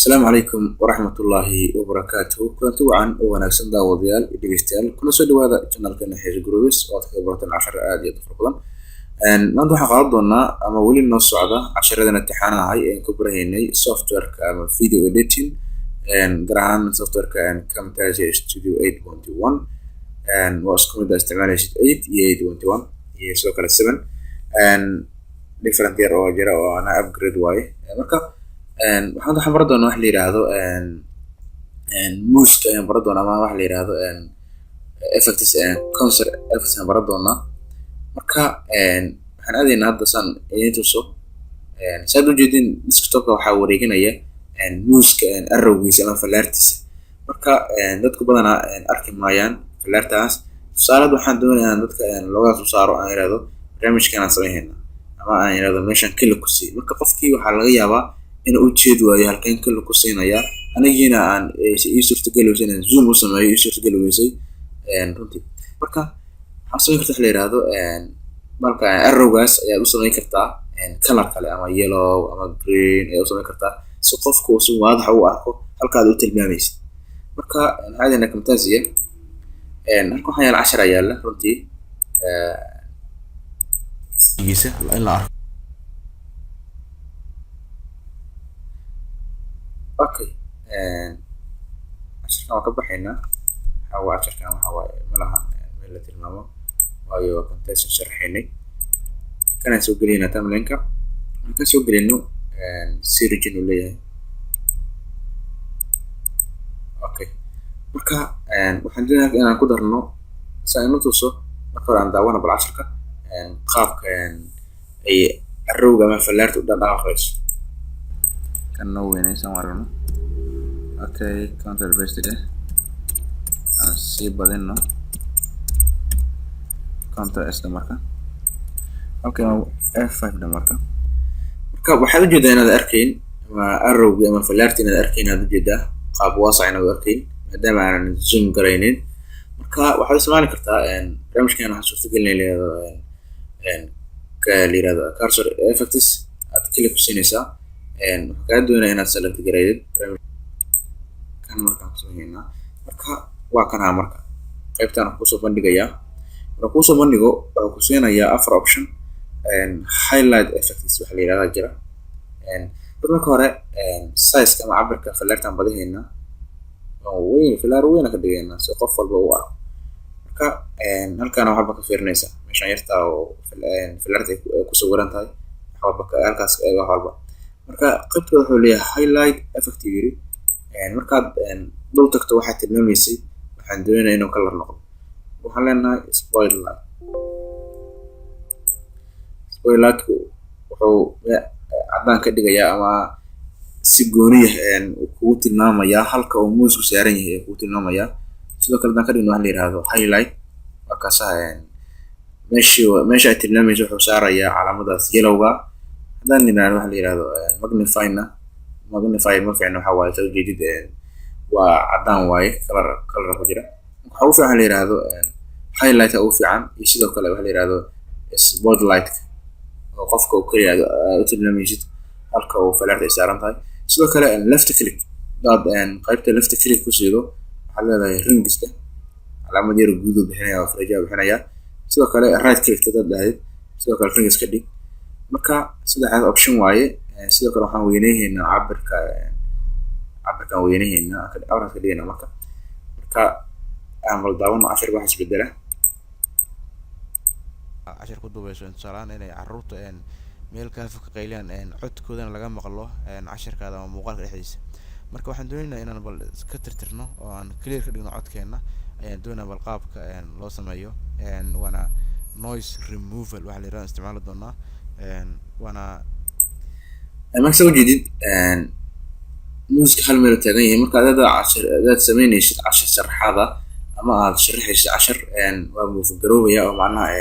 Asalaamu calaykum waraxmatullaahi wabarakaatuhu. Kulanti wacan oo wanaagsan, daawadayaal iyo dhegeystayaal. Kuna soo dhawaada channelkeena Xiis Groups oo aad kaga barataan cashar aad iyo aad u fara badan. Maanta waxaan qaadan doonaa ama weli noo socda casharadan imtixaanaha ahay ee ku barahaynay softwareka ama video editing, gaar ahaan softwareka Camtasia Studio 8.1. Waa isku mid ah isticmaalaysid 8 iyo 8.1 iyo sidoo kale 7, different yar oo jira oo ana upgrade waaye. Marka waxaan baran doonaa wax la yiraahdo mouseka ayaan baran doonaa, ama wax la yiraahdo effects, cursor effects ayaan baran doonaa. Marka waxaan aadaynaa hadda saan idiin tuso. Saad ujeedin, desktopka waxaa wareeganaya mouseka arrowgiisa ama fallaartiisa. Marka dadku badanaa arki maayaan fallaartaas. Tusaale, hadda waxaan doonayaa in dadka looga soo saaro, aan yiraahdo barnaamijkan aan sameynayna, ama aan yiraahdo meeshan click ku sii. Marka qofkii waxaa laga yaabaa inuu u jeedi waayo halkeen click ku siinaya, anigiina aan ii suurtageli weysay inaan zoom u sameeyo, ii suurtageli weysay runtii. Marka waxaa samayn karta wax la yiraahdo marka arrowgaas ayaad u samayn kartaa color kale, ama yellow ama green ayaad u samayn kartaa, si qofku uu si waadax u arko halka aad u tilmaamaysid. Marka waxaa aadaynaa Camtasia. Halka waxaa yaala cashar ayaa yaala runtii in la arko. Okay, casharkan waan ka baxaynaa. Waxaa waa casharkan, waxaa waaye ma lahan meel la tilmaamo, waayo waa Camtasia sharaxaynay. Kanaan soo geliynaa timelineka. Markaan ka soo gelino, si region uu leeyahay. Okay, marka waxaan doonayaa inaan ku darno si aan inu tuso. Marka hore aan daawano bal casharka, qaabka ay arrowga ama fallaarta u dhaqaaqayso. Kan noo weynaysan waan aragno. Okay, control paste dheh, aan sii badino, control S marka. Okay, F5 dha. Marka waxaad ujeedaa inaad arkayn ama arrowgi ama fallaarti inaad arkayn, aad ujeedaa qaab waasac inaad u arkayn, maadaama aanan zoom garaynin. Marka waxaad isticmaali kartaa barnaamijkan waxaa suurtagelinaya la yirahdo cursor effects. Aad click ku siinaysaa, waxaa kaa doonaya inaad select garaydid kan. Markaan kusameynaa, marka waa kanaa. Marka qaybtaan wuxuu kusoo bandhigayaa, marka kuusoo bandhigo wuxuu ku siinayaa afar option. Highlight effects waxa la yirahdaa jira. Dad marka hore sizeka ama cabirka fallaartaan badihaynaa, waan weyn, fallaar weyn ka dhigaynaa si qof walba uu arko. Marka halkaana wax walba ka fiirinaysa, meeshaan yartaa oo fallaarta ay ku sawiran tahay, wax walba halkaas eega wax walba. Marka qaybtooda wuxuu leeyahay highlight effect yiri. Markaad dul tagto waxaad tilmaamaysay, waxaan doonaynaa inuu color noqdo. Waxaan leenahay spotlight. Spotlightku wuxuu caddaan ka dhigayaa ama si gooniyah kugu tilmaamayaa halka uu mousku saaran yahay kugu tilmaamayaa. Sidoo kale haddaan ka dhigno wax la yiraahdo highlight, waa kaasaha meeshii meesha ay tilmaamayso wuxuu saarayaa calaamadaas yellowga. Haddaan nidhaahdo waxa la yiraahdo magnifyna, magnify ma fiicna. Waxaa waaye, soo jeedid, waa caddaan waaye, color ku jira. Waxa ugu fiican la yiraahdo highlight ugu fiican, iyo sidoo kale waxa la yiraahdo spotlight, oo qofka uu keliya aad u tilmaamaysid halka uu fallaarta ay saaran tahay. Sidoo kale left click, hadaad qaybta left click ku siido, waxaad leedahay ringista, calaamad yar guud uu bixinaya oo farajaa bixinaya. Sidoo kale right click hadaad dhahdid, sidoo kale rings ka dhig. Marka saddexdaas option waaye. Sidoo kale waxaan weyneynaa cabirka, cabirkaan weyneynaa, cabirkaas ka dhigaynaa. Marka aan bal daawano cashirka wax isbedela. Cashir ku duubeyso, tusaalehaan inay caruurta meel kaa fog ka qayliyaan, codkoodana laga maqlo cashirkaada ama muuqaalka dhexdiisa. Marka waxaan doonaynaa inaan bal iska tirtirno oo aan clear ka dhigno codkeena ayaan doonaa. Bal qaabka loo sameeyo waana noise removal waxa la yirahdo isticmaali doonaa, waana Marka soo jeedid, mouseka hal meel taagan yahay. Marka adaad cashir adaad sameynaysid cashir sharaxaada ama aad sharaxaysid cashir, waa move garoobaya oo macnaha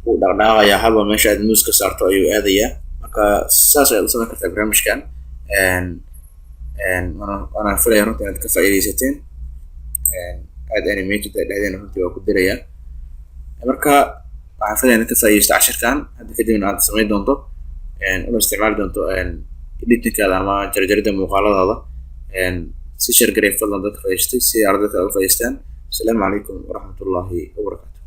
wuu dhaqdhaqaaqaya, haba meesha aad mouseka saarto ayuu aadayaa. Marka saas ayaad u samayn kartaa barnaamijkan. Waana filaya runtii inaad ka faa'iidaysateen. Aad animated ay dhahdeen, runtii waa ku dirayaa. Marka waxaan filaya inaad ka faa'iidaysato cashirkan hadda kadibna aad samayn doonto, una isticmaali doonto editingkaada ama jarjarida muuqaaladaada. Si share garee fadlan dadka faa'iidaystay, si ardayda kale uga faa'iidaystaan. Asalaamu calaykum waraxmatullaahi wabarakaatu.